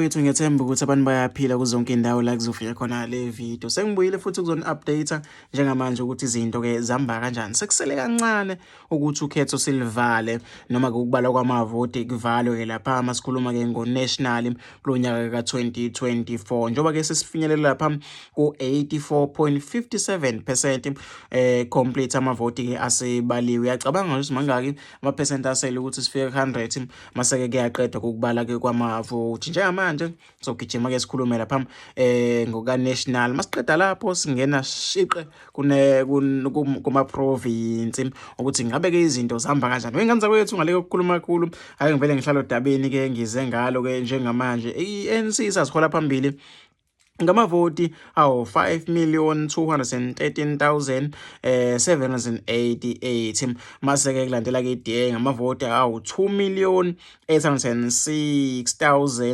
Wethu, ngiyethemba ukuthi abantu bayaphila kuzonke indawo la kuzofika khona le video. Sengibuyile futhi kuzoni-update njengamanje ukuthi izinto ke zihamba kanjani. Sekusele kancane ukuthi ukhetho silivale noma ke ukubalwa kwamavoti kuvalwe ke lapha masikhuluma ke ngo-national kulo nyaka ka-2024, njengoba ke sesifinyelela lapha ku-84.57% complete, amavoti ke asebaliwe. Uyacabanga ukuthi mangaki ama-percent asele ukuthi sifike ku-100 maseke kuyaqedwa ukubala ke kwamavoti? Njengamanje sogijima ke sikhulume lapha ngoka national. Masiqeda lapho singena shiqe kune kuma province ukuthi ngabe ke izinto zihamba kanjani. Wengane zakwethu, ngale kokukhuluma kakhulu, ake ngivele ngihlala odabeni ke ngize ngalo ke. Njengamanje i-ANC isazihola phambili ngamavoti awu 5 213 788, mase ke kulandela ke i-DA ngamavoti awu 2 806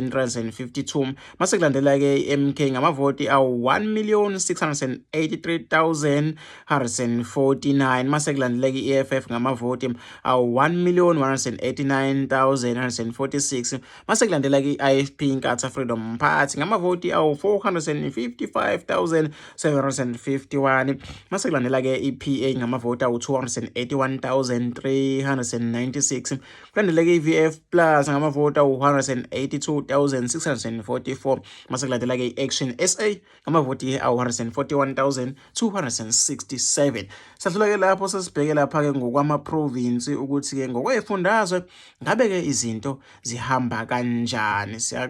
352, mase kulandela ke i-MK ngamavoti awu 1 683 149, mase kulandela ke i-EFF ngamavoti awu 1 189 146, mase kulandela ke i-IFP, Inkatha Freedom Party, ngamavoti awu 455 751, mase kulandela ke i-PA ngamavoti awu 281 396, kulandela ke i-VF Plus ngamavoti awu 182 644, mase kulandela ke i-Action SA ngamavoti awu 141 267. Sadlula ke lapho, sesibheke lapha ke ngokwama-province ukuthi ke ngokwezifundazwe ngabe ke izinto zihamba kanjani. Siya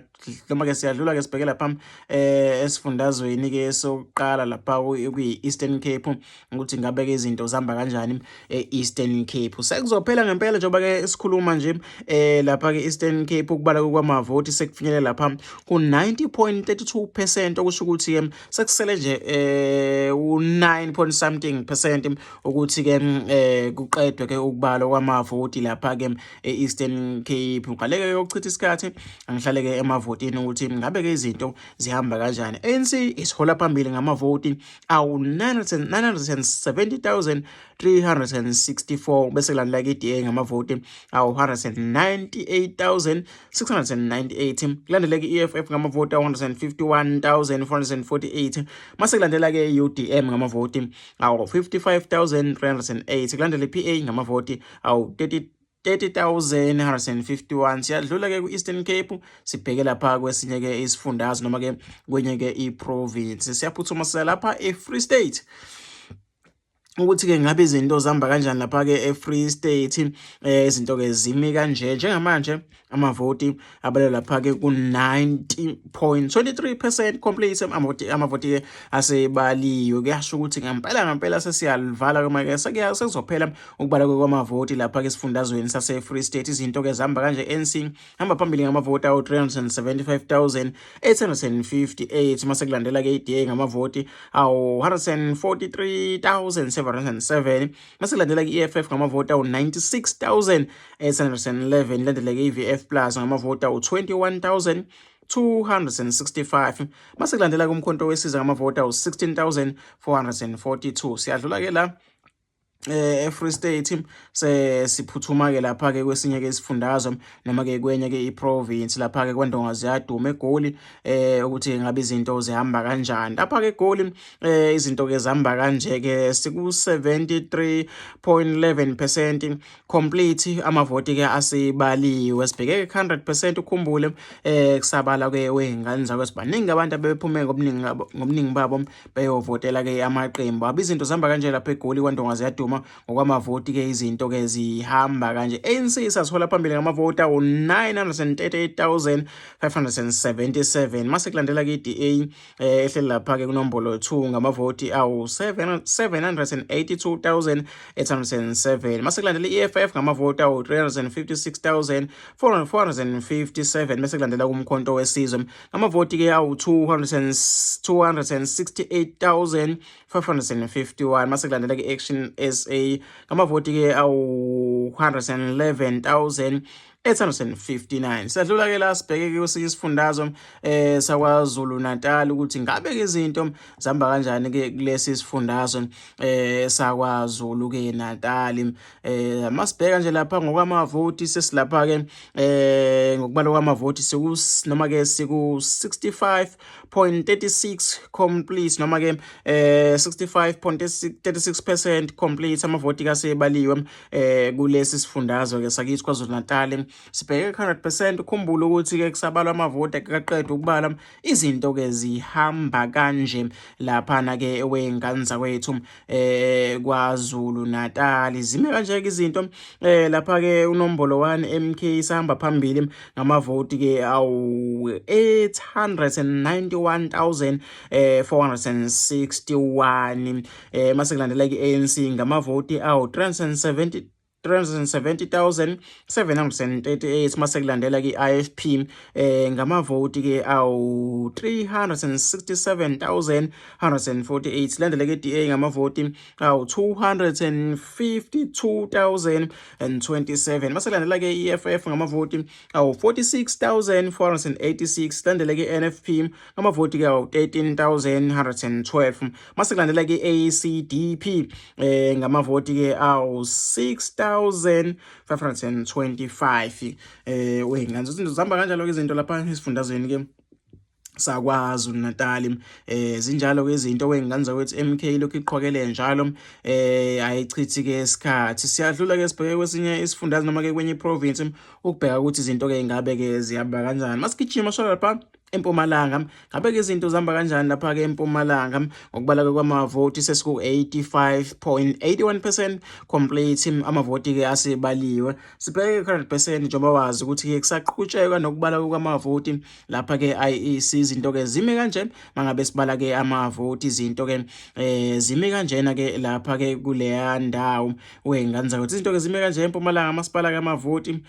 noma ke siyadlula ke sibheke lapha esifundazweni ke sokuqala lapha kwi-Eastern Cape ukuthi ngabe ke izinto zihamba kanjani e-Eastern Cape. Sekuzophela ngempela njengoba ke sikhuluma nje lapha ke Eastern Cape, ukubala kwamavoti sekufinyelela lapha ku 90.32%, okusho ukuthi ke sekusele nje u9 point something percent ukuthi ke kuqedwe ke ukubalwa kwamavoti lapha ke e-Eastern Cape. Ngaleke yokuchitha isikhathi, angihlale ke emavotini ukuthi ngabe ke izinto zihamba kanjani. ANC isihola phambili ngamavoti awu 970,364, bese kulandela ke i-DA ngamavoti awu 198,698, kulandele ke i-EFF ngamavoti awu 151,448, mase kulandela ke i-UDM ngamavoti awu 55,308, kulandele i-PA ngamavoti awu 30,151. Siyadlula ke ku-Eastern Cape, sibheke lapha kwesinye ke isifundazwe noma ke kwenye ke i-province. Siyaphuthuma siya lapha e-Free State ukuthi ke ngabe izinto zihamba kanjani lapha ke e-Free State. Izinto ke zimi kanje njengamanje, amavoti abalelwa lapha ke ku 90.23% complete, amavoti ke asebaliwe. Kuyasho ukuthi ngempela ngempela sesiyalivala ke make sekuzophela ukubala kwamavoti lapha ke esifundazweni sase Free State. Izinto ke zihamba kanje: ANC hamba phambili ngamavoti awu 375,858, mase kulandela ke iDA ngamavoti awu 143,707, mase kulandela ke iEFF ngamavoti awu 96,811, landele ke iVF Plus ngamavoti awu 21,265, mase kulandela kuMkhonto weSizwe ngamavoti awu 16,442. Siyadlula ke la eFree State, sesiphuthuma ke lapha ke kwesinye ke isifundazwe noma ke kwenye ke iprovince lapha ke kwandonga ziyaduma eGoli ukuthi ngabe izinto zihamba kanjani lapha ke eGoli. Izinto ke zihamba kanje ke, siku 73.11% complete, amavoti ke asibaliwe, sibheke 100%. Ukhumbule kusabala ke wengane zakho, sibaningi abantu abebephume ngobuningi babo beyovotela ke amaqembu abo. Izinto zihamba kanje lapha eGoli kwandonga ziyaduma ngokwamavoti ke, izinto ke zihamba kanje: ANC isazithola phambili ngamavoti awu 938,577, mase kulandela ke iDA ehleli lapha ke kunombolo 2 ngamavoti awu 782,807, mase kulandela iEFF ngamavoti awu 356,457, bese kulandela kuMkhonto weSizwe ngamavoti ke awu 268,551, mase kulandela ke Action SA ngamavoti ke awu 111,000. 859. Sadlula ke la sibheke ke kwesinye isifundazwe saKwaZulu Natal ukuthi ngabe ke izinto zihamba kanjani ke kulesi sifundazwe saKwaZulu ke Natal. Masibheka nje lapha ngokwamavoti, sesilapha ke ngokubala kwamavoti siku noma ke siku 65.36 complete, noma ke 65.36% complete, amavoti kasebaliwe kulesi sifundazwe ke sakithi KwaZulu Natal. Sibheke 100%. Ukhumbule ukuthi ke kusabalwa amavoti, akaqedwa ukubala. Izinto ke zihamba kanje laphana ke wengane zakwethu KwaZulu Natal. Zime kanje ke izinto lapha ke. Unombolo 1, MK, sahamba phambili ngamavoti ke awu 891 461. Mase kulandela ke ANC ngamavoti awu 370 370,738. Mase kulandela ke IFP ngamavoti ke awu 367,148. Landela ke DA ngamavoti awu 252,027. Mase kulandela ke EFF ngamavoti awu 46,486. Landela ke NFP ngamavoti ke awu 13,112. Mase kulandela ke ACDP ngamavoti ke awu 6525. Wengane, izinto zihamba kanjalo ke izinto lapha esifundazweni ke saKwaZulu Natal. Zinjalo ke izinto wengane zakwethu. MK lokhu iqhwakele njalo, ayichithi ke isikhathi. Siyadlula ke sibheke kwesinye isifundazwe noma ke kwenye province ukubheka ukuthi izinto ke ingabe ke zihamba kanjani. Masigijima sho lapha eMpumalanga, ngabe ke izinto zihamba kanjani lapha ke eMpumalanga? Ngokubala kwamavoti sesiku 85.81% complete, amavoti ke asebaliwe. Sibheke 100% njengoba wazi ukuthi ke kusaqhutshekwa nokubala kwamavoti lapha ke IEC. Izinto ke zime kanje mangabe sibala ke amavoti, izinto ke zime kanjena ke lapha ke kuleya ndawo wengane zakwethu. Izinto ke zime kanje eMpumalanga masibala ke amavoti.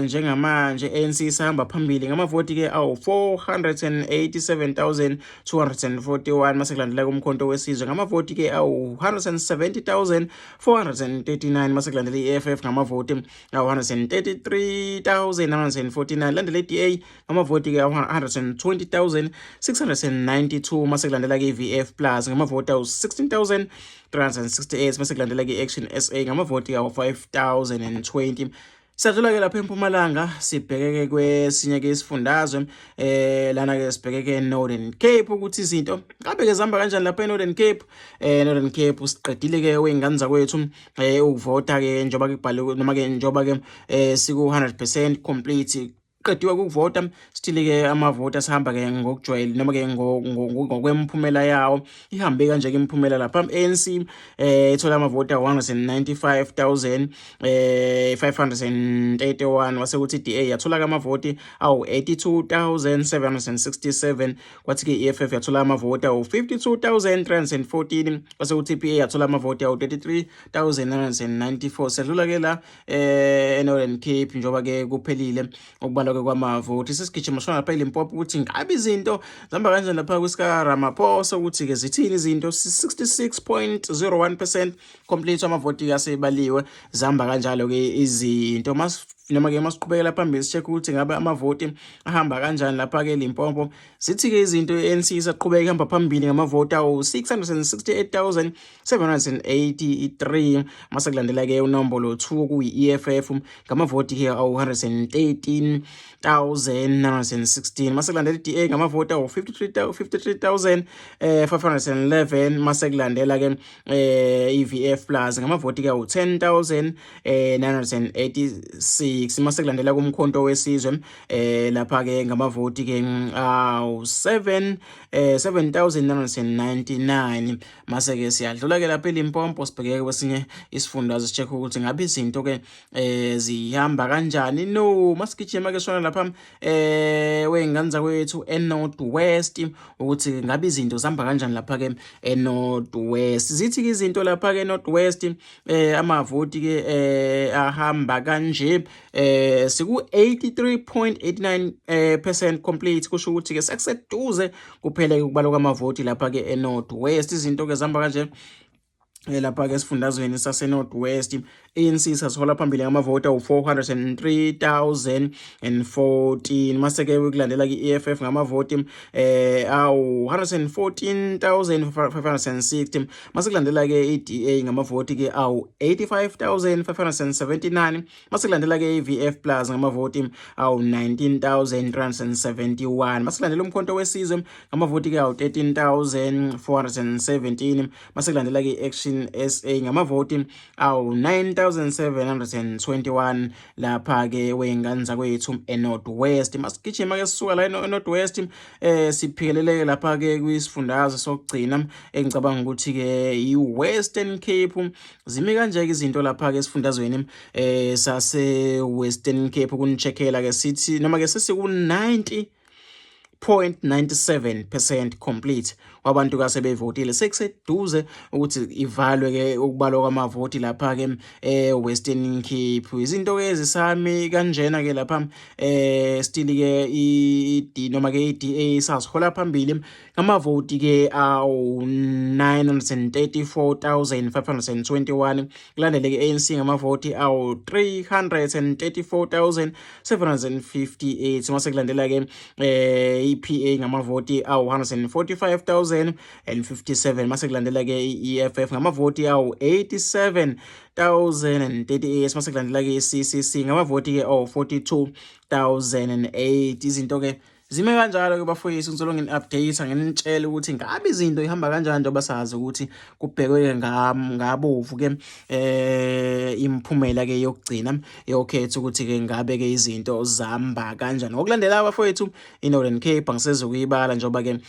Njengamanje ANC isahamba phambili ngamavoti ke awu 487,241. Mase kulandela uMkhonto weSizwe ngamavoti ke awu 170,439. Mase kulandela i-EFF ngamavoti awu 133,949. Landela i-DA ngamavoti ke awu 120,692. Mase kulandela ke i-VF Plus ngamavoti awu 16,368. Mase kulandela ke i-Action SA ngamavoti awu 5,020. Sadlula ke lapha eMpumalanga, sibheke ke kwesinye ke isifundazwe. Lana ke sibheke ke Northern Cape ukuthi izinto ngabe ke zihamba kanjani lapha eNorthern Cape. Northern Cape siqedile ke wengane zakwethu ukuvota ke, njengoba ke kubhaliwe noma ke njengoba ke siku 100% complete, qediwe ukuvota. Sithile ke amavoti asihamba ke ngokujwayele noma ke ngokwemphumela yawo. Ihambe kanje ke imiphumela lapha. ANC ithola amavoti a-195 531, wase kuthi DA yathola amavoti awu 82,767, kwathi ke EFF yathola amavoti awu 52,314, kwase kuthi PA yathola amavoti awu 33,994. Sedlula ke la eNorthern Cape njengoba ke kuphelile ukubalwa ke kwamavoti. Sesigijima shona lapha eLimpopo ukuthi ngabe izinto zihamba kanjani lapha kwisika Ramaphosa, ukuthi ke zithini izinto. 66.01% complete, amavoti asebaliwe, zihamba kanjalo ke izinto. Mas noma ke masiqhubekela phambili si-check ukuthi ngabe amavoti ahamba kanjani lapha ke Limpopo. Sithi ke izinto, ANC isaqhubeka ihamba phambili ngamavoti awu 668,783. Mase kulandela ke unombolo 2 kuyi-EFF ngamavoti ke awu 113,916. Mase kulandela i-DA ngamavoti awu 53,511. Mase kulandela ke i-VF Plus ngamavoti ke awu 10,986. Mase kulandela kuMkhonto weSizwe lapha ke ngamavoti ke awu 7 7999. Mase ke siyadlula ke lapha eLimpopo, sibheke kwesinye isifundazwe, si-check ukuthi ngabe izinto ke zihamba kanjani. No, masigijima ke sona lapha wengane zakwethu eNorth West ukuthi ngabe izinto zihamba kanjani lapha ke eNorth West. Zithi ke izinto lapha ke eNorth West, amavoti ke ahamba kanje. Siku 83.89% complete, kusho ukuthi ke sekuseduze kuphele ukubalwa kwamavoti lapha ke eNorth West. Izinto ke zihamba kanje. Lapha ke esifundazweni sase-North West, ANC sasihola phambili ngamavoti awu-403,014, mase-ke kulandela ke i-EFF ngamavoti awu-114,560, mase kulandela ke i-DA ngamavoti ke awu-85,579, mase kulandela ke i-VF Plus ngamavoti awu-19,371, mase kulandela uMkhonto weSizwe ngamavoti ke awu-13,417, mase kulandela ke i-Action SA ngamavoti awu-9721 lapha-ke wey'ngane zakwethu e-North West. Masigijima ke sisuka la e-North West, siphikeleleke lapha-ke kwisifundazwe sokugcina engicabanga ukuthi-ke i-Western Cape. Zimi kanje-ke izinto lapha-ke esifundazweni sase-Western Cape, kuni-check-ela ke sithi noma ke sesiku 90.97% complete wabantu kasebevotile. Sekuseduze ukuthi ivalwe ke ukubalwa kwamavoti lapha ke eWestern Cape. Izinto ke zisami kanjena ke lapha, still ke i noma ke iDA sasihola phambili ngamavoti ke awu 934,521, kulandele ke ANC ngamavoti awu 334,758, mase kulandela ke iPA ngamavoti awu 145,057, mase kulandela ke iEFF ngamavoti awu 87,038, mase kulandela ke iCCC ngamavoti ke awu 42,008. Izinto ke zime kanjalo ke bafowethu, ngizolo ngini-update, nginitshela ukuthi ngabe izinto ihamba kanjani, njengoba sazi ukuthi kubhekwe ngabovu ke imiphumela ke yokugcina yokhetho, ukuthi ke ngabe ke izinto zihamba kanjani. Ngokulandela bafowethu, iNorthern Cape angisezukuyibala njengoba ke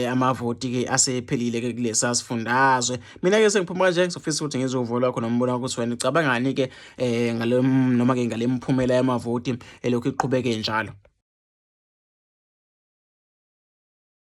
amavoti ke asephelile ke kulesa sifundazwe. Mina ke sengiphuma kanje, ngizofisa ukuthi ngizwe uvo lwakho nombono wakho, ukuthi wena ucabangani ke ngale noma ke ngale miphumela yamavoti elokhu iqhubeke njalo.